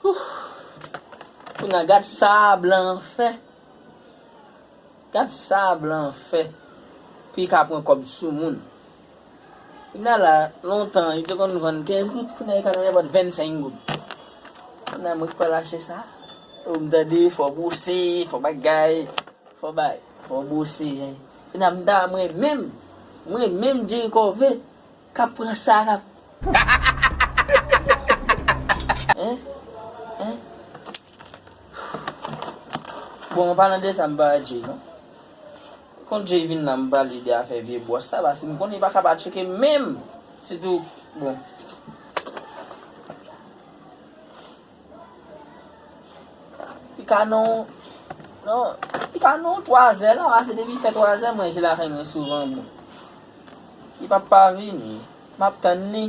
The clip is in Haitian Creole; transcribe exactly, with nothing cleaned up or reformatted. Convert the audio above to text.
Kounye a, gad sa blan an fè. Gad sa blan an fè. Pou li ka pran kòb sou moun. Kounye a la, lontan, li te konn vann kenz goud, kounye a li ka vann nenpòt vennsenk goud. Kounye a mwen ki pral achte sa. Ou m tande, fò bouse, fò bagay, fò bay, fò bouse. Kounye a m ta mwen menm, mwen menm Jerry Cové, k ap pran sa, k ap Hein? Hein? Bon, an palan de sa, m pa wè Jay, non. Kon Jay vin la, m pale de afè vye bwòs sa, paske m konnen li pa ka pa tcheke menm. Sitou, bon. Li ka non, non, li ka non twazè la, paske depi fè twazè, mwen je lakay mwen souvan, bon. Li p ap pa vini. M ap tann li.